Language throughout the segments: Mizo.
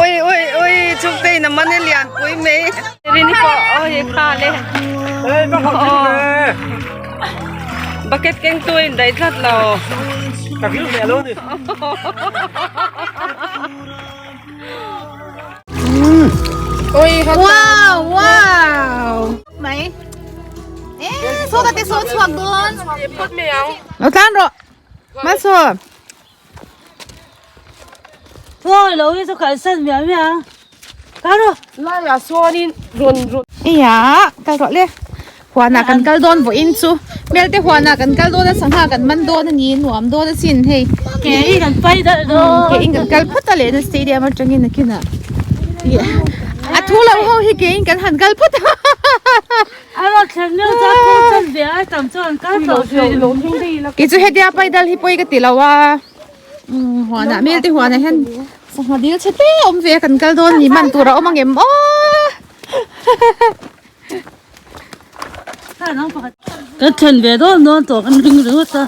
Ui ui ui chhungte in a man e lianpui mai. Rini pawh awi kha le. Bucket keng tu a in daih tlat lo. Ka vil ve lo ni. Wow wow. Mai. Eh, so ta te so chhuak dawn. Lo tlan rawh. Malsawm. Thôi lâu đi cho khởi sân mẹ mẹ. Cá rồi. Lai ah sawn rawn rawn. Eia kal rawh le huanah kan kal dawn vawiin chu hmelte huanah kan kal dawn a sangha kan man dawn a ni nuam dawn asin hei Ke in kan pai daih dawn. Ke in kan kal phawt a lehna stadium atangin nakinah a thu lo ho hi ke in kan han kal phawt a. A rawn thlen meuh chuan khaw chan ve ai tam chuan an kal tawh thin. Kei chu hetia paidal hi pawi ka ti lo a huanah mel te huanah hian sangha dil chhe te awm ve a kan kal dawn ni man tur a awm angem aw. Kan then ve dawn dawn tawh kan ring ringawt a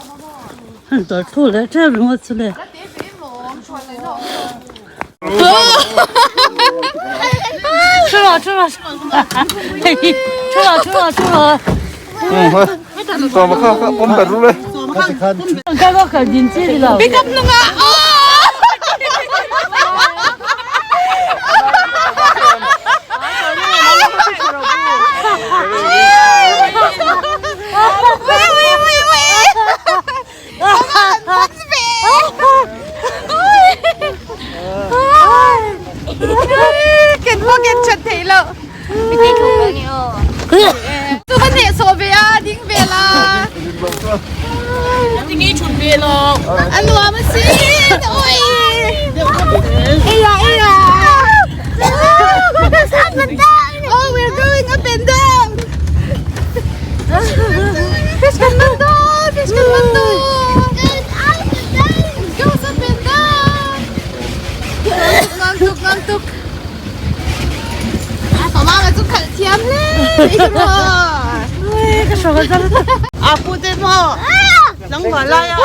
han tawlh thlu leh tep ringawt chu le. Pick up nunga Ken pawh ken that theih loh. Chu va hneh sawh ve a ding ve la. A nuam asin ui. Eia eia. Oh we're going up and down. Fish kan man dawn fish kan man dawn. Goes up and down. Ngan tuk ngan tuk. A mama chu khalh thiam hle mai chu maw. Ka hrawk a zar ta. A pu te maw. Tlangval lai a.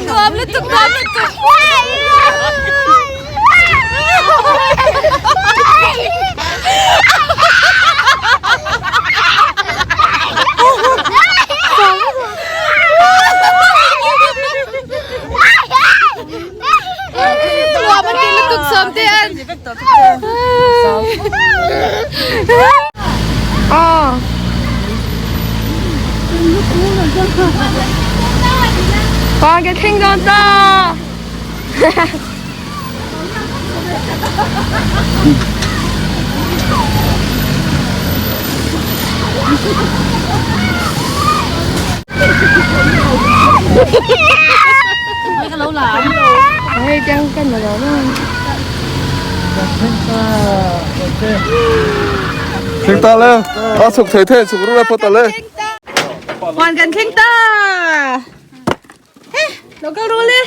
Nuam lutuk nuam lutuk. Nuam a ti lutuk sawm te an. Aw. Huan ka thleng dawn ta. Hei chang kan mà rồi Thleng ta le. A chhuk thei thei chhuk ru le phawt ta le. Huan kan thleng ta. He, lo kal ru le.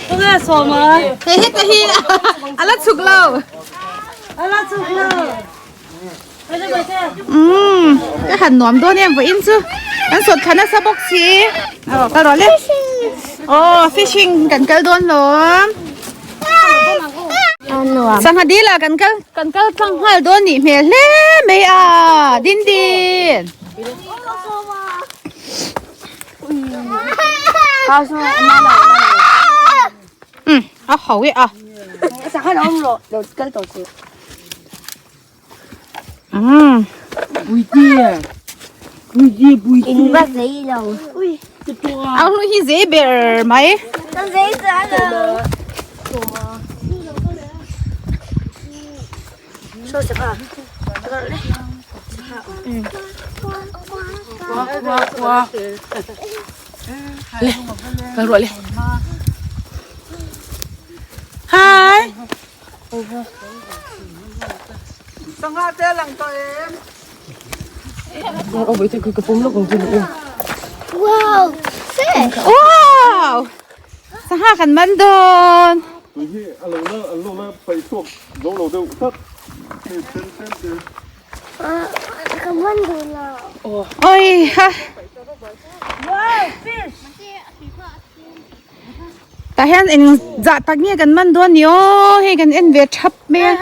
Khawnge sawm a? Hei heta hi a la chhuk lo. A la chhuk lo. Umm ka han nuam dawn em vawiin chu kan sawt thla nasa bawk si. Aw kal rawh le. Aw fishing kan kal dawn lawm. Sangha dil ah kan kal kan kal tlang nghal dawn nih hmel hle mai a din din. A ho e a. Ang hlu hi zei ber mai. Le, kal ruah le. Hi. Wow, fish. Wow. Sangha kan man dawn. Tui hi a lo la an lo la paih chhuak zo lo deuh tlat. Hei sen sen te. Ka man duh lo. Oi ha. Tah hian eng zah tak nge kan man dawn ni aw hei kan en ve thap mai a.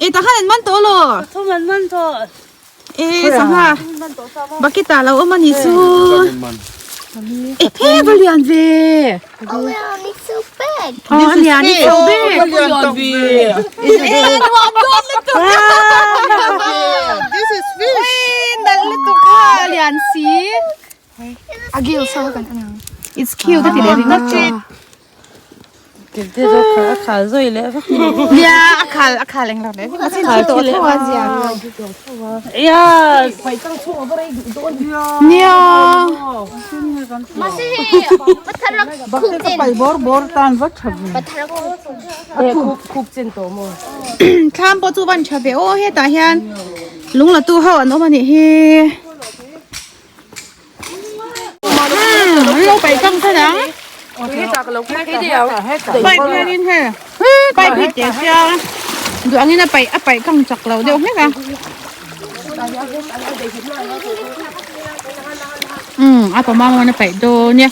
E tah khan an man tawh lo. Thum an man tawh. E sangha bucket ah lo awm a nih chu. E he va lian ve. Oh wow, it's so big. Oh a lian it's so big. E nuam dawn lutuk. This is fish. E nalh lutuk kha a lian si. A gill so kan anang. It's cute a ti leh ringawt tawh. A khal zawi leh vak mai. Nia a khal a khal englo leh vek a chhin tawh tho a zia. Yes. Nia. Mahse hei patharak khup chin. Pai bor bor tan va tha ve. Patharak khup Khup chin tawh maw. Thlam pawh chu van tha ve aw hetah hian lung la tu ho an awm a nih hi. Lo pai kang kha dang. Pai hianin he pai hi te sia duh angin a pai a pai kang chak lo deuh hlek a. Um a pama mawn a paih dawn nia.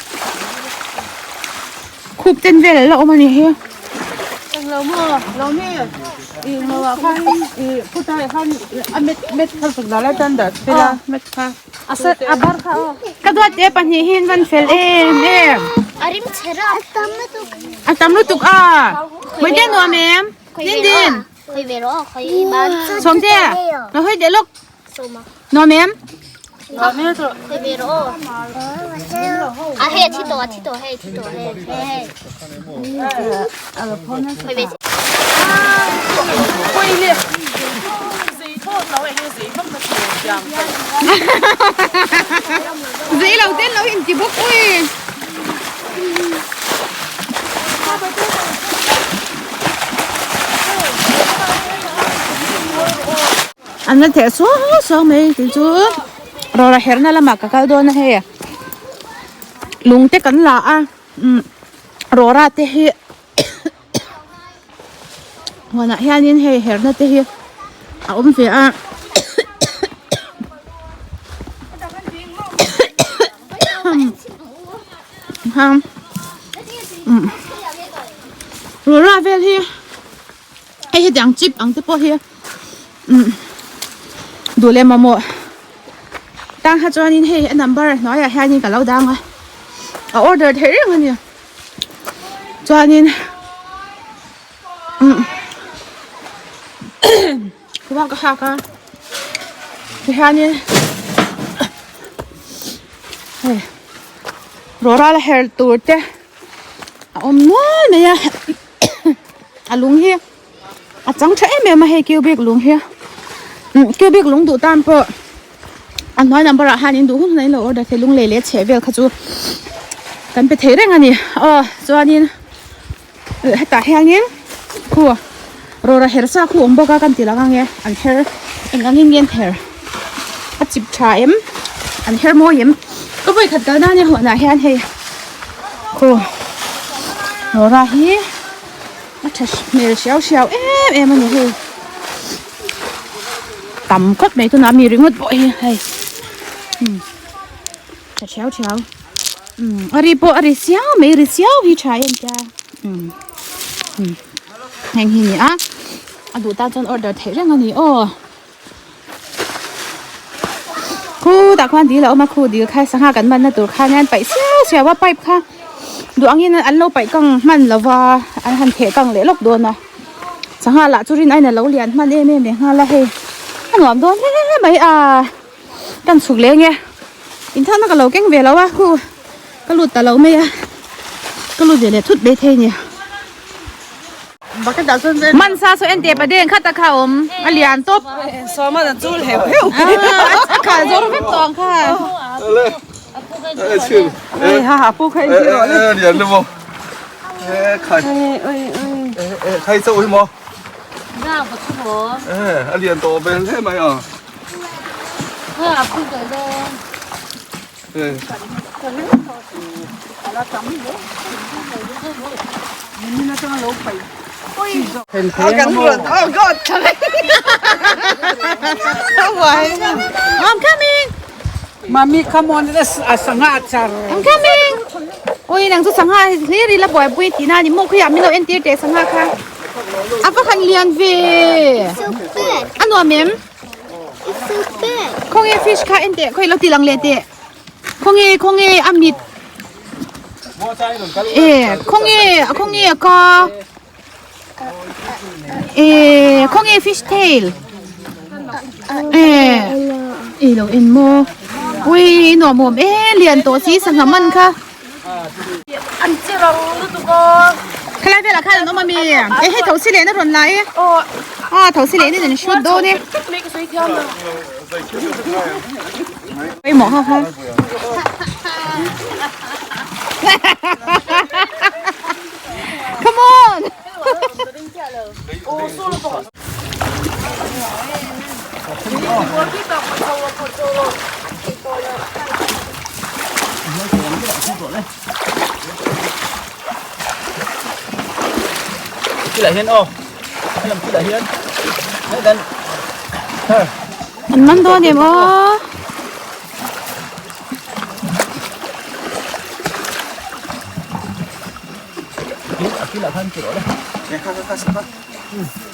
Khup ten vel a la awm a nih hi. Englo maw lo mi i lo ah khan i putah khan a met met kha zuk dal a tan dah tel a met kha. A sat a bar kha aw. Ka duat te pahnih hi an van fel em em. A rim chhe ra. A tam lutuk. A tam lutuk a. Mawite nuam em. Din din. Khawi ve rawh khawi ban. Sawmte. Lo hawi deh lawk. Nuam em. Khawi ve rawh. A hei a thi tawh a thi tawh hei thi tawh hei hei. Khawi ve. Zei lo ten lo in ti bawk ui. An la theh suau suau mai tih chu rawra herna lamah ka kal dawn a hei lung te kan la a umm rawra te hi. Huanah hianin hei herna te hi a awm ve a hang rora vel hi hei hetiang chip ang te pawh hi duh leh mamawh tang kha chuanin hei a number hnuaiah hianin ka lo dang a a order theih reng a ni. Chuanin umm khua ka hak a tihianin hei rawra la her tur te a awm nual mai a a lung hi a chang tha em em a hei cubic lung hi umm cubic lung duh tan pawh a hnuai number ah hian in duh hun hun ah in lo order thei lunglei leh chheh vel kha chu kan pe thei reng a ni aw chuanin hetah hianin khu rawra her sa khu awm bawk a kan ti lang ange an her eng angin nge an her a chip tha em an her mawi em ka vawi khat kal nan e huanah hian hei khu rawra hi a tha hmel hriau hriau em em a ni hei. Tam khawp mai tunah mi ringawt pawh hi hei umm tha thiau thiau umm a ri pawh a ri siau mai ri siau hi tha em tia umm umm heng hi ni a a duh tan chuan order theih reng a ni aw khutah khuan dil a awm a khu dil kha sangha kan manna tur khan hian paih siau siau a pipe kha duh angin an lo paih kang hman lova an han theh kang leh lawk dawn a. Sangha lah chu rin ain a lo lian hman em em leh nghal a hei a nuam dawn hle mai a kan chhuk leng e inthakna ka lo keng ve lo a khu ka lut ta lo mai a ka lut ve leh thut mai thei nia man sa saw en teh paden khat a kha awm a lian tawp a khal zawr vek tawh ang kha. Khai chauh hi maw? A lian tawh vel hle mai a. Oh, kan ruat. Oh God. I'm coming. Mami come on a sangha char. I'm coming. Oi nang chu sangha hlir ila buaipui tih na ni maw khawiah min lo entir teh sangha kha a va han lian ve a nuam em khawnge fish kha en teh khawi lo ti lang leh teh khawnge khawnge a mit e khawnge khawnge a ka E khawnge fish tail e i lo en maw ui nuam awm e lian tawh si sangha man kha an che rang lutuk a khalai velah khan an awm ami e hei thosi lehna rawn la e a thosi lehna in an shoot dawn e pawimawh kha kha Come on! An man dawn em aw?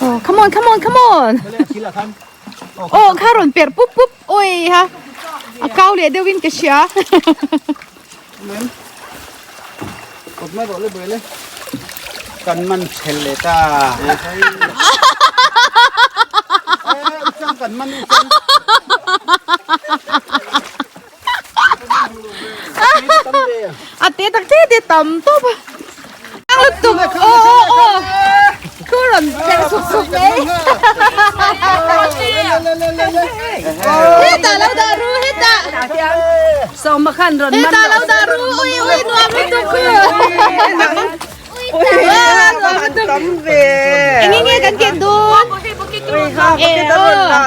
Oh, come on, come on, come on. Oh, kha rawn per pup pup. Oi ha. A kau leh deuhin ka hria. Kan man chhel leh ta. Kan man A te tak te te tam tawp a. Lutuk aw aw aw. Khu rawn per suk suk mai. Hetah lo dah ru hetah. Hetah lo dah ru ui ui nuam lutuk khu. Nuam lutuk. Eng nge kan ken dun? E aw.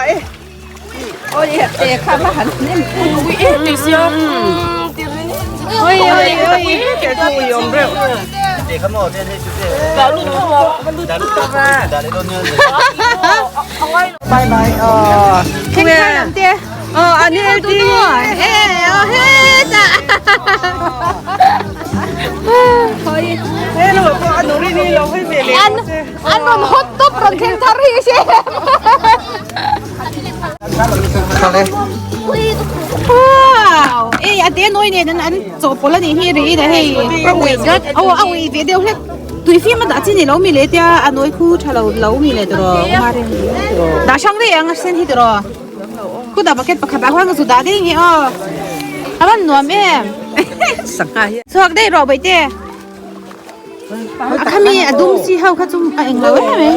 An rawn hot tawp rawn thleng thar hi se. Wow! Ei a te nawi nen an an chawhpawlh a nih hi ri ina hei. Aw a ui ve deuh hlek. Tui fim a dah chi ni lo mi le tia a nawi khu tha lo lo mi le tiraw dah hrang daih ang a sen hi tiraw. Khu dah bucket pakhat ah khuan ka zu dah daih nge aw. A van nuam em. Chhuak daih rawh baihte. A khami a dum si ho kha chu a eng lo em em.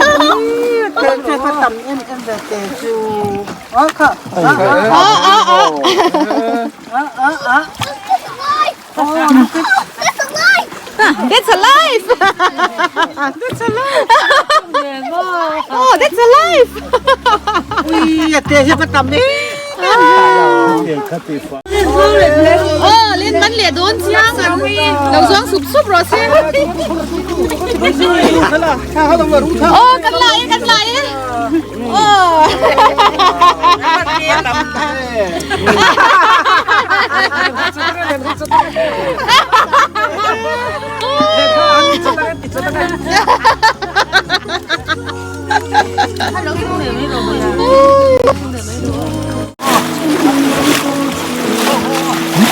That's alive! That's alive! Oh, that's alive! Ui, a te hi ka tam em. Aw len man leh dawn chiang an lo zuang sup sup rawh se. Aw kan la e kan la e. Aw.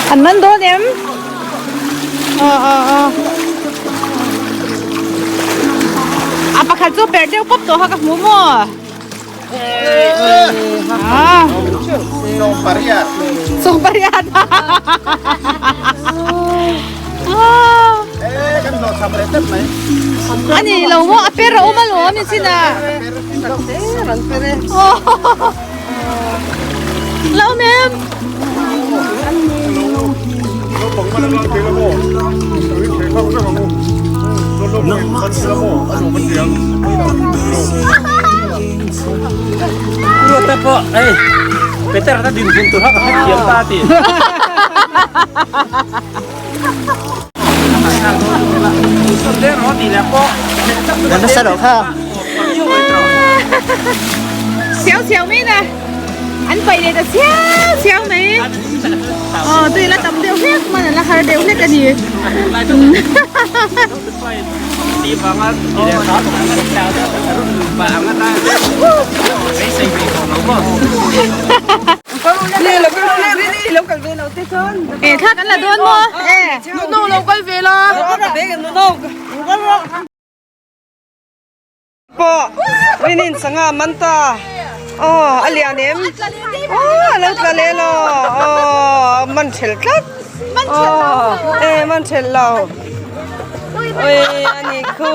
An man dawn em? Aw aw aw. A pakhat chu per deuh pawp tawh kha ka hmu maw? Ah. Sawng pariat. Sawng pariat. Ah. Eh, kan hlawh cham leh tep mai. Ani lo maw a per a awm alawm ni chin ah. Lo mem. Peter ta din hun tur ha ka thiam ta ti. Nasa lo kha. Siau siau mai nè. An paih leh ta chiau chiau mai. Aw tui la tam deuh hlek man a la har deuh hlek a ni. E thla kan la dawn maw? E. Nu lo kal ve la. Pawh rinin sangha man ta aw a lian em aw a lo tla leh lo aw man thelh tlat aw e man thelh lo ui a ni khu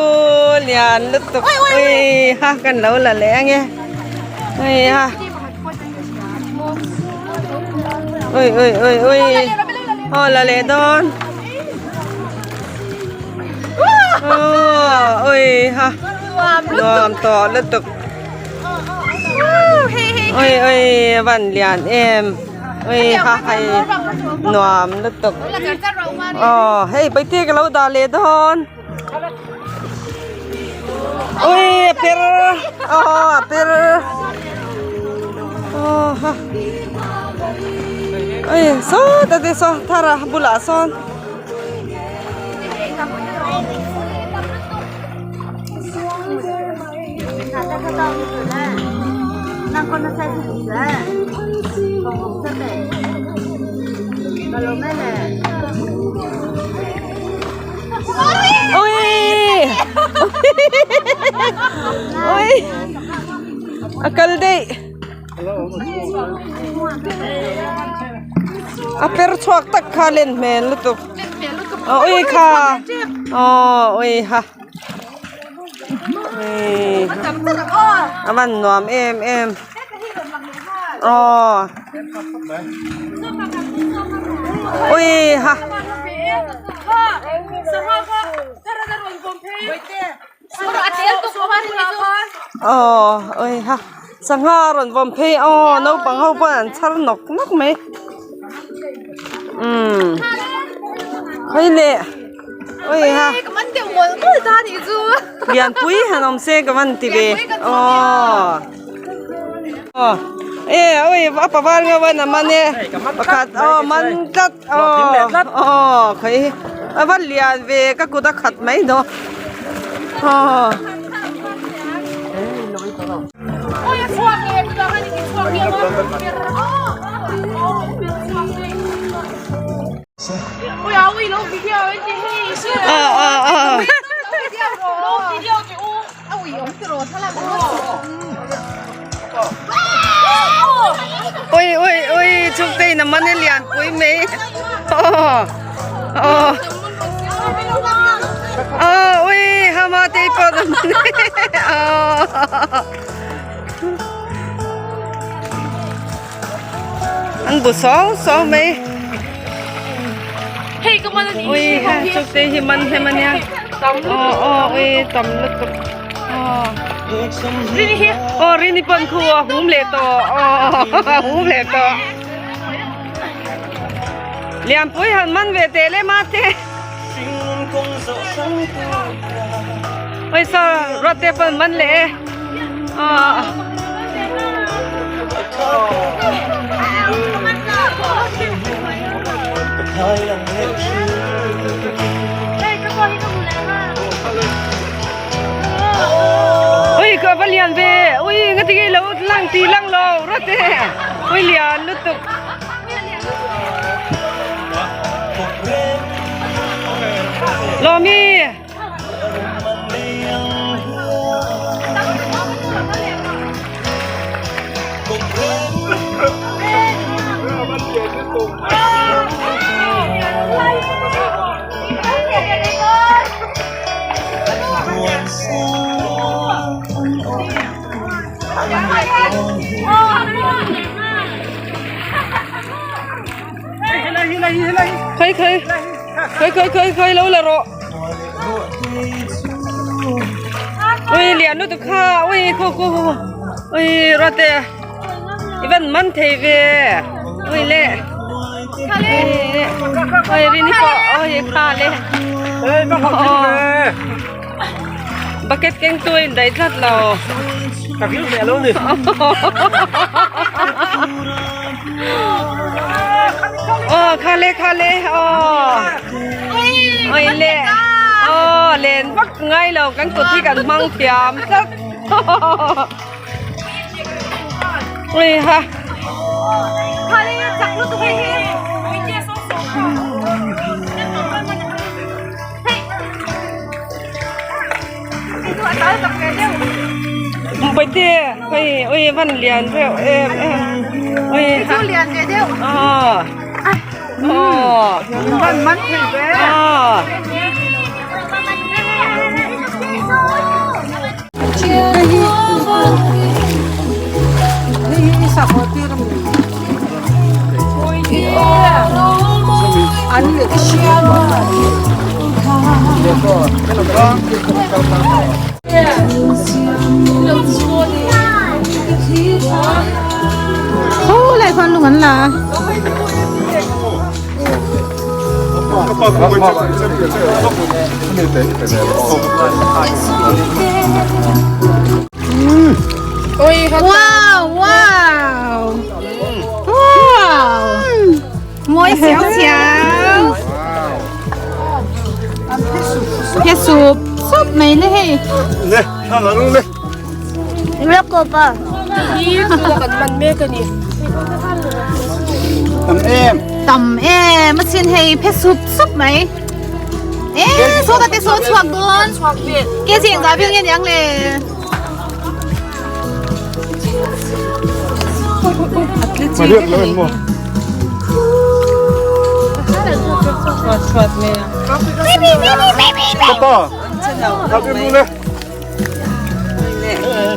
lian lutuk ui ha kan lo la leh ange ui ha ui ui ui ui aw la leh dawn. Ui ha nuam tawh lutuk ui ui van lian em ui ha hei nuam lutuk aw hei paite ka lo dah leh dawn ui a per aw a per aw ha ui sawta te saw thar a bulah sawn. Ui Ui A kal daih A per chhuak tak kha len hmel lutuk aw ui kha aw ui ha ui a van nuam em em aw ui ha. Aw ui ha sangha a rawn vawm phei aw naupang ho pawh an chhar nawk nawk mai umm hei le ui ha lianpui han awm se ka van ti ve aw aw e ui a pavar ngeuh a man e pakhat aw man tlat aw aw khawi a va lian ve ka kut a khat mai dawn aw. Ui ui ui chhungte in a man a lian pui mai aw aw aw ui hama te pawh a man aw an bu sawng sawng mai ui ha chhungte hi man hem ania aw aw ui tam lutuk Aw rini pawn khu a hum leh tawh aw hum leh tawh Lianpui han man ve teh le mate Oi saw rod te pawn man leh e aw. Ui ka va lian ve ui nga ti lo lang ti lang lo rat e ui lian lutuk Lomi Khơi khơi khơi khơi khơi khơi lâu là rọ Ui lian lutuk kha ui khu khu khu ui rote Ivan man thei ve ui le Ui rini pawh ui kha le Bucket keng tu in daih tlat lo. Ka vil ve lo ni. Khale khale aw oi le aw len vak ngai lo kan kut hi kan hmang thiam tlat ui ha Baite hei ui van lian reuh em em ui ha lian ve deuh ờ ờ van man thei ve ờ Khu lai khuan lung an la a. Wow wow wow mawi siau siau he sup sup mai le hei Le tha la rung le Tam em. Tam em a chin hei phe sup sup mai e so ta te so chhuak dawn ke cheng za vel nge niang le Ma riak lo en mo. Papa. Tha bim lu le.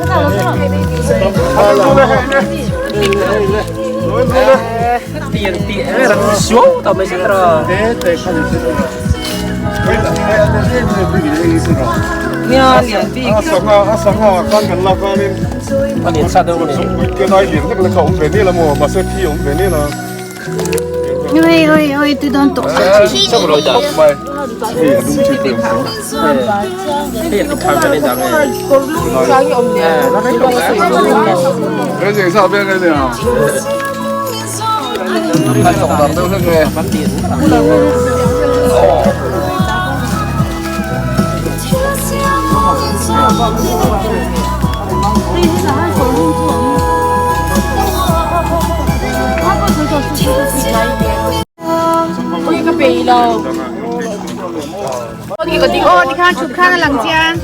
Tha bim lu le hei le. Lo en lu le. Tiền tiện là xuống tao mới sẽ rồi. Te te kha ni se. Hei la hei a te te bi ni se ro. Nia lian bik A sanga a sanga kan kan la kanin. Con điện sao đâu này. Ke nai lian lek lek a awm ve ni la maw mahse thi a awm ve ni la. Oi oi oi tui dawn tawh. Chak lo khawp mai. Hei a dum chi pawh awm tawh. He cheng sa vel nge nia. Kan chawk dar deuh hlek nge. Aw tikhan chhut khan a lang chiang.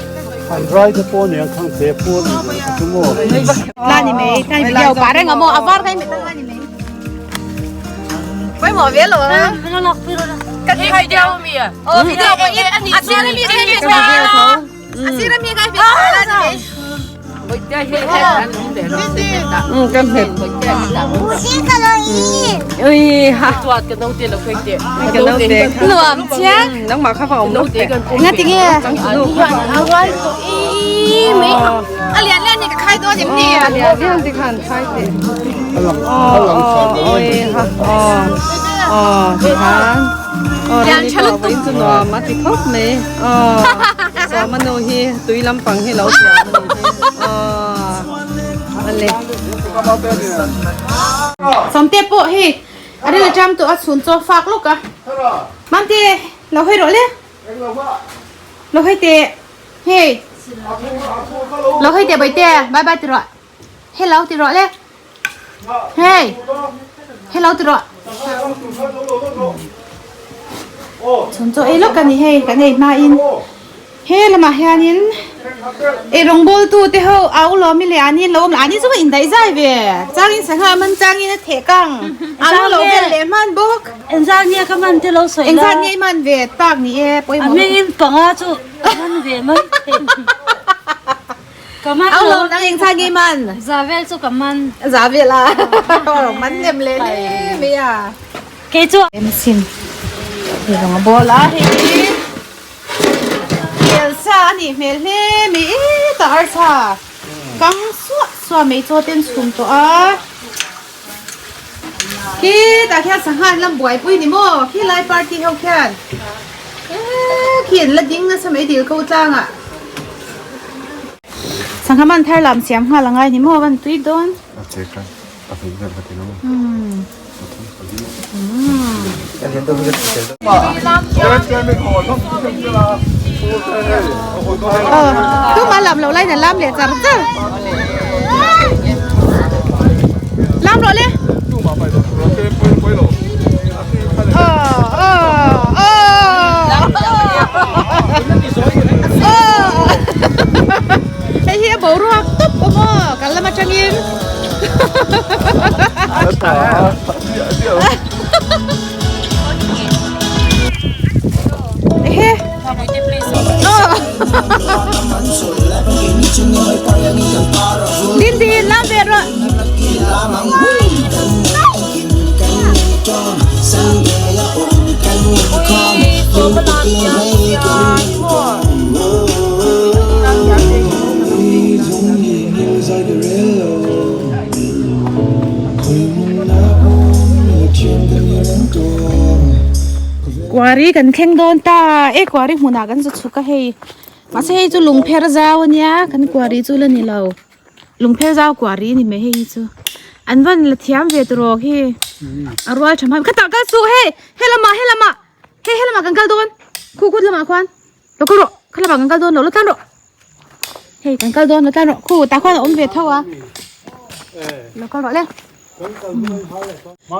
La ni mai la ni video pa reng a maw a var kha i met ang la ni mai. Pawimawh ve lo a. Ka ti video mi a. Aw video pawh i a sir a mi kha i met ta a sir a mi kha i met ta la ni mai. Kan het. Ui ha. Ka naute. Nuam chiang. Nangmah kha va awm lo teh. Nga ti nge? Aw. A lian lian ni ka khai dawn em ni? A lian lian te khan khai teh. Aw aw oi ha aw aw tikhan aw Lian tha lutuk. Vawiin chu nuam a ti khawp mai aw sawma nu hi tui lampang hi lo thiam a ni hi aw a le. Sawmte pawh hei a ril a ṭam tawh a chhun chaw fak lawk a. Mamte lo hawi rawh le. Lo hawi teh. Hei. Lo hawi teh bawihte bye bye ti rawh. Hello ti rawh le. Hei. Hello ti rawh. Chhun chaw ei lawk a ni hei kan ei hmain. He lamah hianin ei rawngbawl tu te ho au lawm i leh ani an lo awm lah ani chu ka indaih zai ve changin sangha a man changin a theh kang alu lo vel leh hman bawk Engzat nge ka man te lo sawi la engzat nge i man ve tak ni e pawimawh a hmingin panga chu ka man ve mai thei ka man au lawm nang engzat nge i man za vel chu ka man za vel a man nem leh le mai a kei chu em sin hei rawng a bawl a hei Hmel sa a nih hmel hle mai e ta arsa kang suah suah mai chaw ten chhum tawh a khi tah khian sangha an lam buaipui ni maw khi lai party ho khian eee khi an la ding nasa mai dil ko tlang ah sangha man thar lam siam nghal angai ni maw a van tui dawn. A che khan. Tuma lam lo lai na lam leh char char. Lam rawh le. Hei hi a boruak tawp awm aw kal lam atangin. Ehe. Din din lam ve rawh. Kuari kan thleng dawn ta e kuari hmunah kan zu chhuk a hei mahse hei chu lungpher zau ania kan kuari chu la ni lo lungpher zau kuari a ni mai hei hi chu an van la thiam ve tawh khi a rual tha hman khatah kal suh hei helamah helamah hei helamah kan kal dawn khu khut lamah khuan lo kal rawh kha lamah kan kal dawn lo la tlan rawh hei kan kal dawn lo tlan rawh khu tah khuan a awm ve tho a lo kal rawh le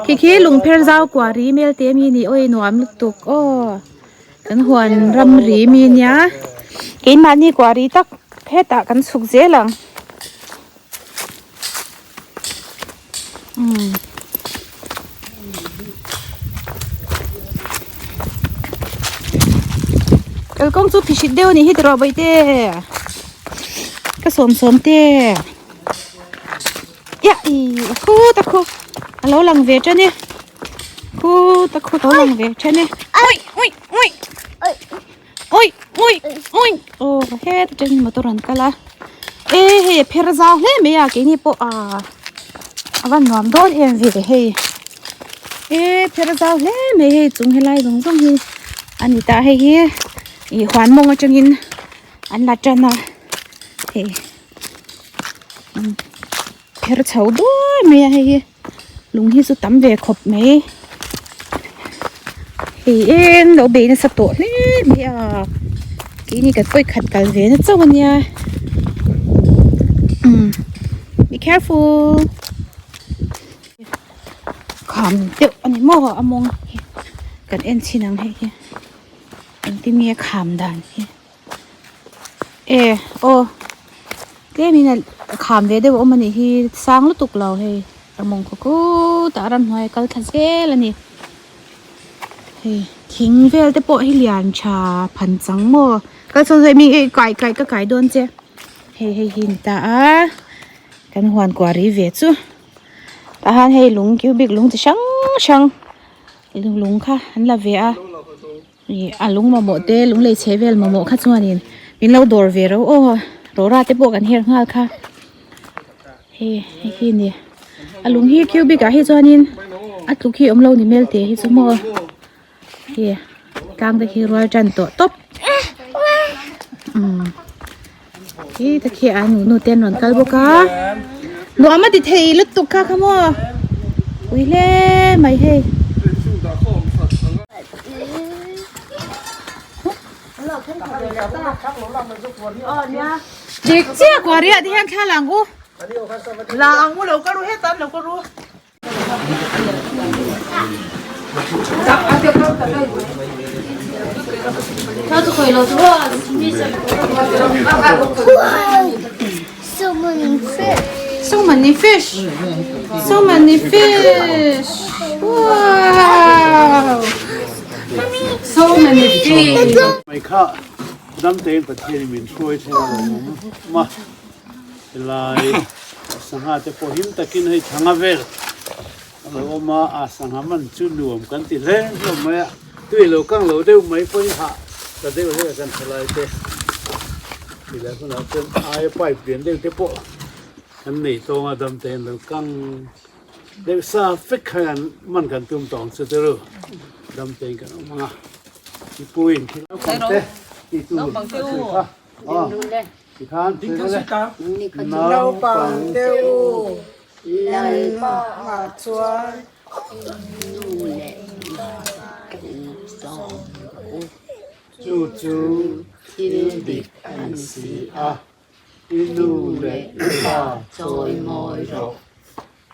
khi khi lungpher zau kuari mel te mi ni awi nuam lutuk aw kan huan ramri mi nia keimahni kuari tak hetah kan chhuk zel ang. Kalkawng chu phihrit deuh a nih hi tiraw bawihte ka sawm sawm te ia ih a khut a khu a lo lang ve tan e khut a khut a lo lang ve tan e ui ui ui ui ui ui aw heta tangin motor an kal a e hei a pher zau hle mai a keini pawh ah a va nuam dawn em ve hei e pher zau hle mai hei chung helai zawng zawng hi a ni ta hei hi ih huan mawng atangin an la tan a hei pher chho duai mai a hei hi. Lung hi chu tam ve khawp mai hei eng lo bei nasa tawh hle mai a keini kan pawi khat kal ve na chauh ania umm be careful kham deuh ani maw a mawng hi kan en chhin ang hei hi engtin nge kham dan hi. E aw tlemin a kham ve deuh a awm a nih hi sang lutuk lo hei a mawng khaw khutah ramhnuai a kal thla zel a ni hei thing vel te pawh hi lian tha phan chang maw kal sawn sawn mi kai kai ka kai dawn che hei hei hi a ni ta a kan huan kuah ri ve chu tah hian hei lung cubic lung chi hrang hrang lung kha an la ve a. Ih a lung mamawh te lung lei chhe vel mamawh kha chuanin min lo dawr ve ro aw rawra te pawh kan her nghal kha hei hei hi ni a lung hi cubic ah hi chuanin a tluk hi awm lo ni hmel te hi chu maw hei tlang te khi rual tan tawh tawp umm khi te khi a nu nu te an rawn kal bawk a nuam a ti thei lutuk kha kha maw ui hle mai hei. Dik chiah kuah riah te hian thla lang u. La ang u lo ka ru hetan lo ka ru. So many fish. So many fish. So many fish. Wow. So many fish. Mai kha dam tein Pathian in min hruai thei a lawmawm a helai sangha te pawh him takin hei thanga vel a lo awm a a sangha man chu nuam kan ti hle hlawm mai a tui lo kang lo deuh mai pawhin hah ta deuh hle a kan thalai te tilai hunah chuan aia pipe lian deuh te pawh kan nei tawng a dam tein lo kang deuh sa fek kha kan man kan tum tawng chu te ru dam tein kan awm ang a mipuiin thil naupang te tih tur a sawi kha aw tikhan sawi rawh le naupang te u. Lalpa ah chuan nu leh pa in zawm rawh u. Chu chu thil dik a ni si a, i nu leh i pa chawi mawi rawh.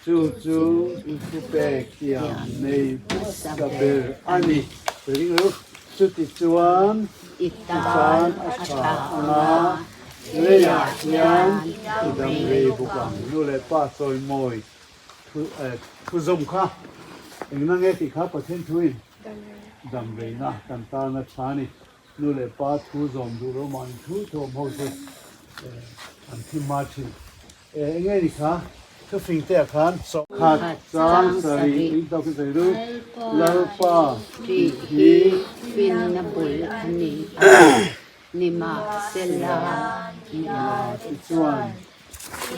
Chu chu i thupek tiang nei hmasa ber a ni. Chutichuan i tan a tha ang a, leiah hian i dam rei bawk ang. Nu leh pa chawimawi thuzawm kha engna nge tih kha Pathian thuin dam reina kan tana tha a ni. Nu leh pa thu zawm duh lo mahni thu thawm ho chu an thim mar thin. Eng nge ni kha? Thufing te ah khan khat chang sarih eng tawk in sawi ru Lalpa tih hi finna bul a ni a, nimahsela mi te chuan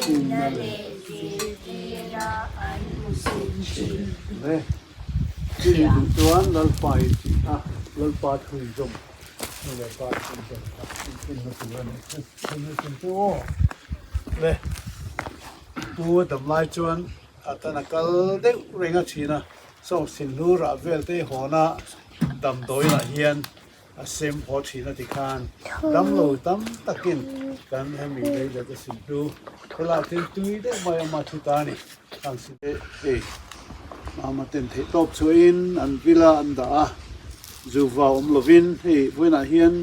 finna leh zirtira an hmusit thin. Le chumi duh chuan Lalpa in tih a, Lalpa thu in zawm nu leh pa thu in zawm kha in finna tur a ni. Le pu a dam lai chuan a tan a kal deuh reng a thin a, sawng sinhlur ah vel te hawn a damdawiin ah hian a sem haw thin a tikhan damlo tam takin kan hemi lei let a sinhlu helaiah thil tui deuh mai a awm a thu ta a ni khang si hei mama ten theih tawp chhuahin an villa an dah a zuva awm lovin hei vawiinah hian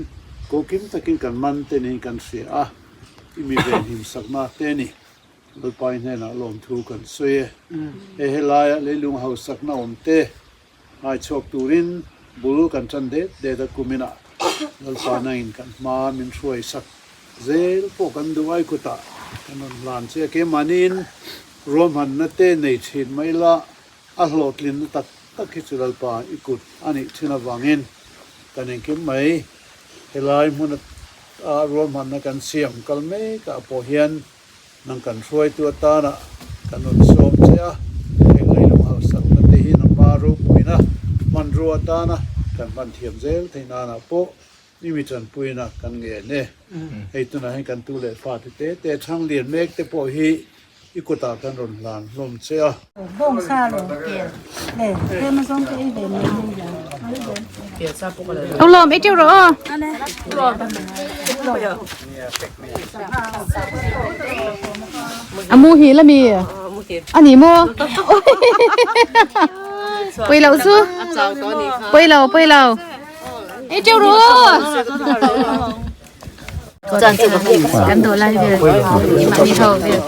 kawkim takin kan man te niin kan hria a i mi venhim sakna te a ni Lalpai hnenah lawmthu kan sawi e hei helaia leilung hausakna awm te ngai chhuak turin bul kan tan det det a kuminah Lalpa nangin kan hma min hruai sak zel pawh kan duh ai kutah kan rawn hlan che a keimahniin ruahmanna te nei thin mai la a hlawhtlinna tak tak hi chu Lalpa i kut a nih thin avangin kan engkim mai helai hmun a ruahmanna kan siam kal mek ah pawh hian Nang kan hruaitu atana kan rawn sawm che a, heng leilung hausakna te hi nangma ropuina hmanrua atana kan hman thiam zel theih nanah pawh mi mi tanpuina kan ngen e. Hei tunah hian kan tu leh fate te te chhang lian mek te pawh hi i kutah kan rawn hlan hlawm che a. Ông lòm ấy treo rồi. A mu hi la mi. A ni mo. Pui lo chu. Pui lo, pui lo. Ei treo rồi. Kan do lai vel. Mà ni ho vel.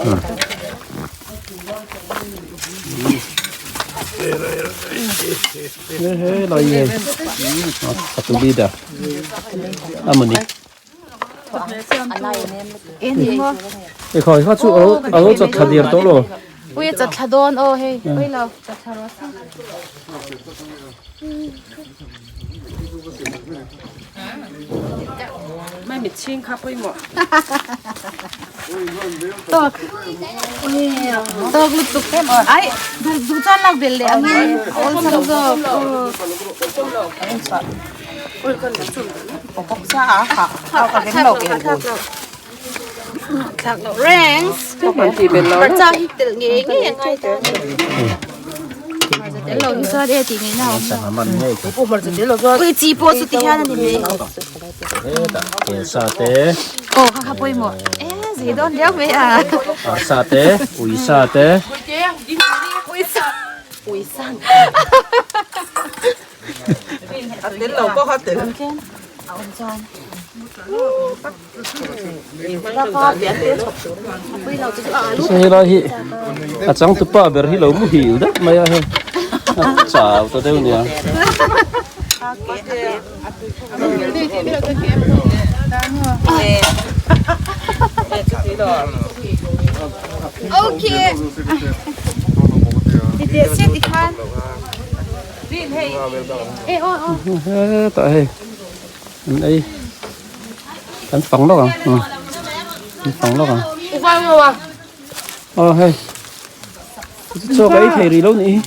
He lai nge a tu leader amani e khai kha chu alo chat thla dir tawh lo ui chat thla dawn aw hei ui lo chat thla rawh se Mai mit chhing kha pawimawh. Tawk. Tawk lutuk. Ai, duh duh chuan lak belh leh angin a awlsam zawk. Thlak loh reng. Hmarcha hi telh ngei ngei a ngai ta. Hmarcha tel lo hi chuan e tih ngaihna a awm lo. Ui chi pawh chu ti hian a ni mai. Kelsa te. Aw kha kha pawimawh. E zei dawn riau mai a. Arsa te, uisa te. Uisa. Uisa. A tel lo pawh kha tel. A awm chuan. Hei lai hi a changtupa ber hi lo muhil deuh mai a hei a chau ta deuh nia. Okay. Hetah hei an ei an fang lawk ang an fang lawk ang aw hei chaw ka ei thei rih lo nih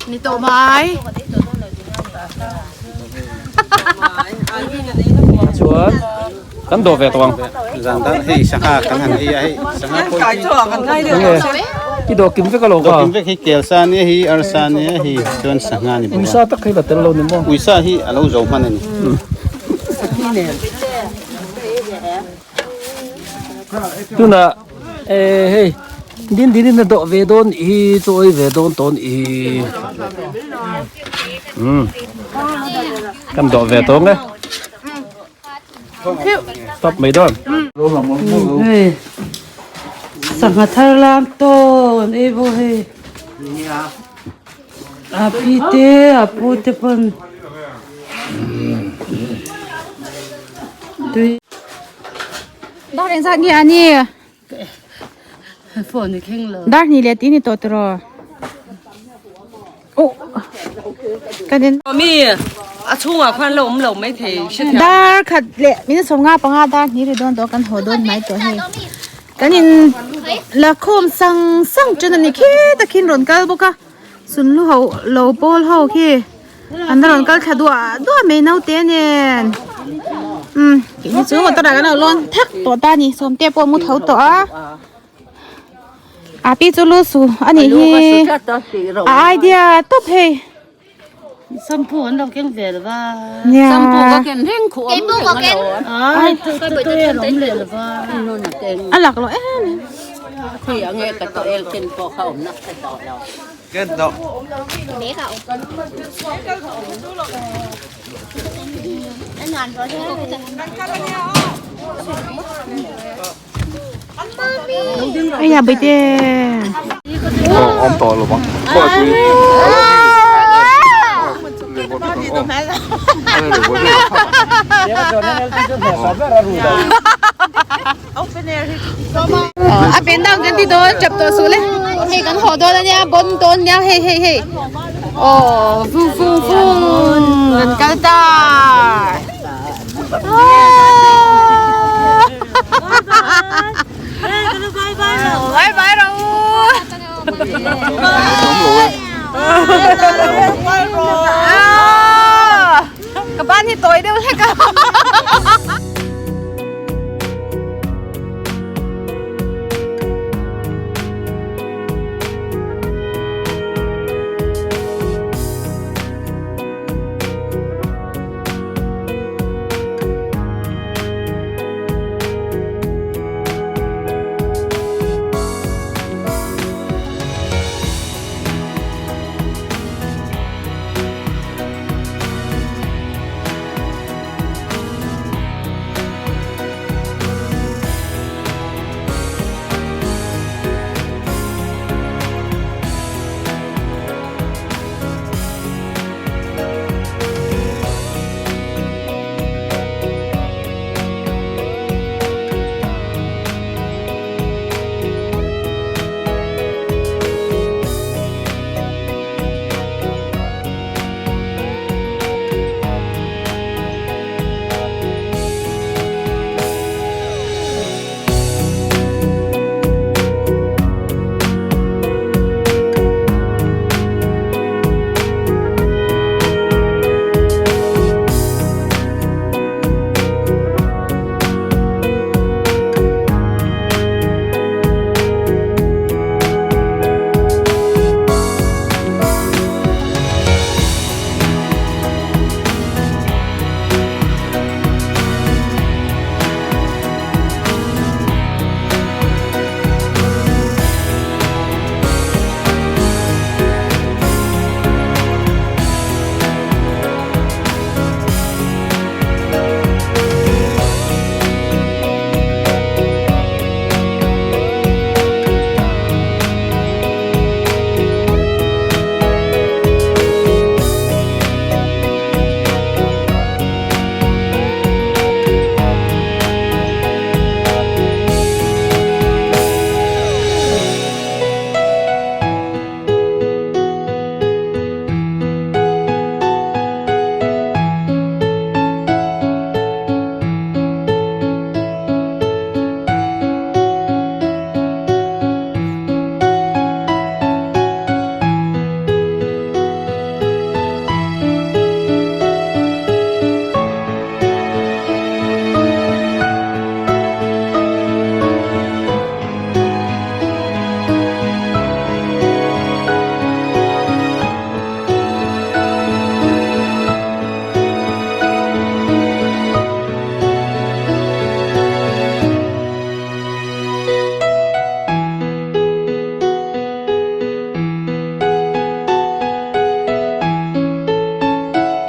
hi Ni tawh mai. Chuan kan dawh ve tawh ang. Zan dan hei sangha kan han ei a hei sangha pawh hi. I dawh kim vek alo ka. Dawh kim vek hi kelsa ania hi arsa ania hi chuan sangha ni bawk a. Uisa tak hi la tel lo ni maw? Uisa hi a lo zo hman a ni. Tunah eh hei din din in a dawh ve dawn i chu awi ve dawn tawn i umm kan dawh ve tawng e stop mai dawn. Hei sangha thar lam tawn ei bawk hei a pi te a pu te pawn tui. Dar engzat nge a ni? Dar hnih leh tih ni tawh tiraw? Oh kan in. Mi a chhungah khuan lo awm lo mai thei hre thiam. Dar khat leh min sawmnga panga dar hnih ri dawn tawh kan haw dawn mai tawh hei. Kan in la khawm sang sang chen a ni khi takhin rawn kal bawk a sunlu ho lo pawl ho khi an rawn kal thla duah duah mai naute nen umm keini chu motor ah kan lo lawn thak tawh ta a ni sawmte pawh a mu tho tawh a a pi chu lu su a nih hi a idea tawp hei. Shampoo an lo keng ve lo va. Nia. Shampoo ka ken reng khu awm reng a lo. Ai tu tu tu el awm leh lo va. A lak lo em em. Khui ange ka to el ken pawh kha awm nak kha tawh lo. Ken tawh. Ai da bete. Awm tawh lo vang. A pen down kan ti dawn chap tawh suh le. Hei kan haw dawn ania bon dawn nia hei hei hei. Aw fu fu fu kan kal ta. Bye bye ro. Ka ban hi tawi deuh hlek a.